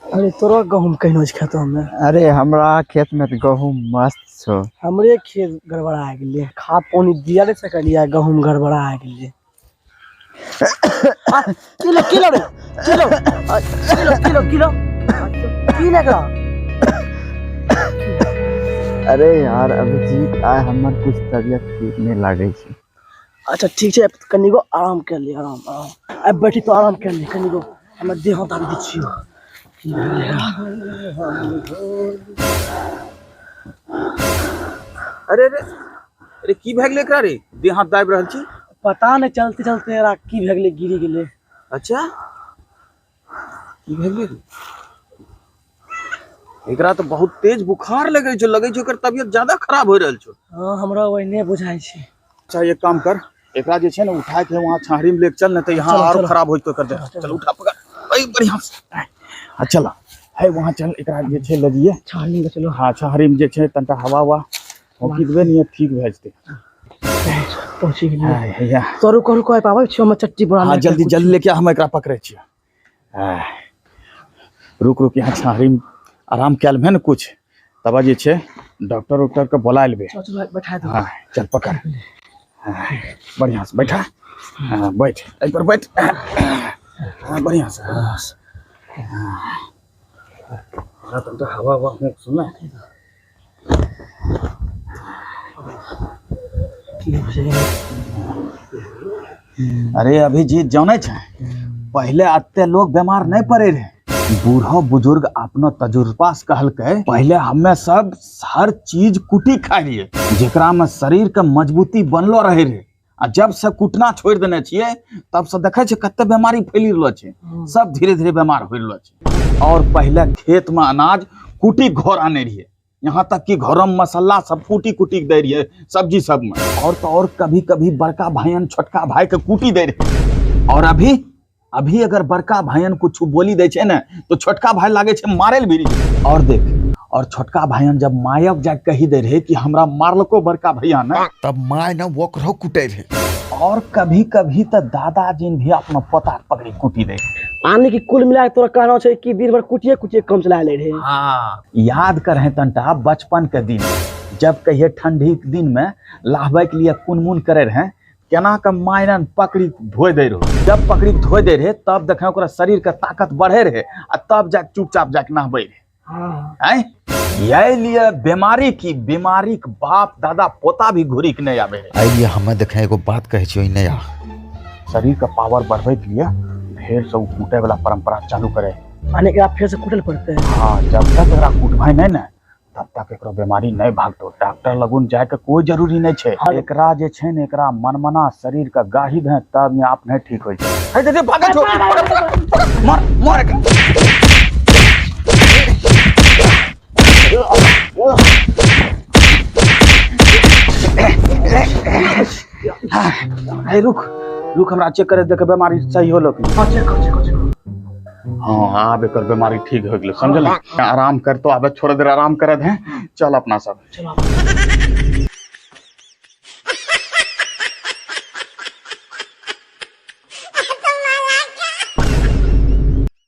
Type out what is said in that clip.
अरे तोरो गहूम कहिनो छै खेतो में? अरे हमरा खेत में तो गहूम मस्त छो। हमरे खेत गड़बड़ा गेलै, खाद पानी दिया नहीं सकलियै, गहूम गड़बड़ा गेलै। किलो किलो रे किलो किलो किलो किलो की ने करा। अरे यार अभिजीत आइ हमर कुछ तबियत ठीक नहीं लागे छै। अच्छा ठीक छै, कनिगो आराम कर ले, आराम आराम आब बैठी तो आराम कर ले कनिगो, हमर देह हाथ दाबी दै छियौ। की भेलै? अरे अरे अरे की भए गेलै एकरा रे, देह हाथ दाबि रहल छी? पता नहीं चलते चलते एकरा की भए गेलै, गिरी गेलै। अच्छा की भए गेलै एकरा? तो बहुत तेज बुखार लगै छै, लगै छै ओकर तबियत ज्यादा खराब हो रहल छै। हाँ हमरा ओहने बुझाइ छै। अच्छा एक काम कर, एकरा जे छै ने उठा के वहाँ छाहरी में लेके चल, नहीं तो यहाँ चलो, और चलो। खराब हो जेतौ एकर देह। चल उठा पकड़ अई बढ़िया से। हाँ चल है वहाँ चल, एकरा जे छै ले जइए छाहरी में चलो। हाँ छाहरी में जे छै तनटा हवा उवा फौंकी देबै ने, ठीक भए जेतै। पहुँची गेलियै। हाँ, हैया। तो रुको रुको, आबि आबै छियौ, हम चट्टी बोरा हाँ लए के जल्दी कुछ। जल्दी लेके आ, हम एकरा पकड़ै छियै। रुक रुक, यहाँ छाहरी में आराम कए लेबै ने कुछ, तब जे छै डॉक्टर उक्टर के बोला लेबै। चल, चल, बैठा दो। हाँ चल पकड़, हाँ, बढ़िया से बैठा, हाँ बैठ एहि पर बैठ, हाँ बढ़िया से। हाँ हाँ तब तो हवा हवा फूंक सुन ना। की बुझै? अरे अभिजीत जानै छै, पहिले अते लोग बीमार नहीं पड़े रहे। बूढ़ो बुजुर्ग अपनो तजुर्बा से कहलकै, पहले हमें सब हर चीज कुटी खाइ रहिए, जेकरा में शरीर के मजबूती बनलो रहे रहे। आ जब से कुटना छोड़ देने छियै तब से देखै छै कते बीमारी फैली रहलो छै, सब धीरे धीरे बीमार हो रहलो छै। और पहले खेत में अनाज कुटी घर आने रहिए, यहाँ तक कि घरों में मसाला सब कुटी कुटी के दे रहिए सब्जी सब में। और तो और कभी कभी बड़का भाईन छोटका भाई के कुटी दे रहे। और अभी अभी अगर बड़का भाईन कुछ बोली दे छै ने तो छोटका भाई लागे छै मारे ले भी। और देख, और छोटका भाईन जब मायक जाके कही दे रहे कि हमरा मारलको बड़का भैया ने, तब my ने ओकरो कुटे रहे। और कभी कभी तो दादाजी भी अपना पोता के पकड़ी कुटी दे। यानी कि कुल मिला के तोरा कहना छै कि दिन भर कुटिए कुटिए कम चला ले रहे। हाँ याद कर है तंटा बचपन के दिन, जब कहिए ठंडी के दिन में लाहबे के लिए कुनमुन करे रहे, केना के मायरन पकड़ी धोए दे रहो। जब पकड़ी धोए दे रहे तब देखे ओकरा शरीर के ताकत बढ़े रहे, आ तब जाके चुपचाप जाके नहबे रहे। हाँ। आँय? यही लिए बीमारी की बीमारी के बाप दादा पोता भी घूरी के नहीं आवे रहे। एहि लिए हमे देखे एगो बात कहै छियौ नया, शरीर के पावर बढ़बे के लिए फेर से उ कूटे वाला परंपरा चालू करे। यानी एकरा फेर से कुटल पड़ते हैं। हाँ जब तक एकरा कुटबै नहीं ने तब तक एकरो बीमारी नहीं भागतो। डॉक्टर लगुन जाए के कोई जरूरी नहीं छै। हाँ। एकरा जे छै ने एकरा मनमना शरीर के गाही दे तब ने अपने ठीक होइ छै। हे दे दे भागे छो, मार मार एकरा। हे रुक रुक, हमरा चेक करे देख बीमारी सही होलो कि नहीं। हाँ चेक कर, चेक कर, चेक कर। हाँ आब एकर बीमारी ठीक हो गेलै, समझल? आराम कर तो आबे थोड़ा देर आराम कर दे, चल अपना सब। चलो।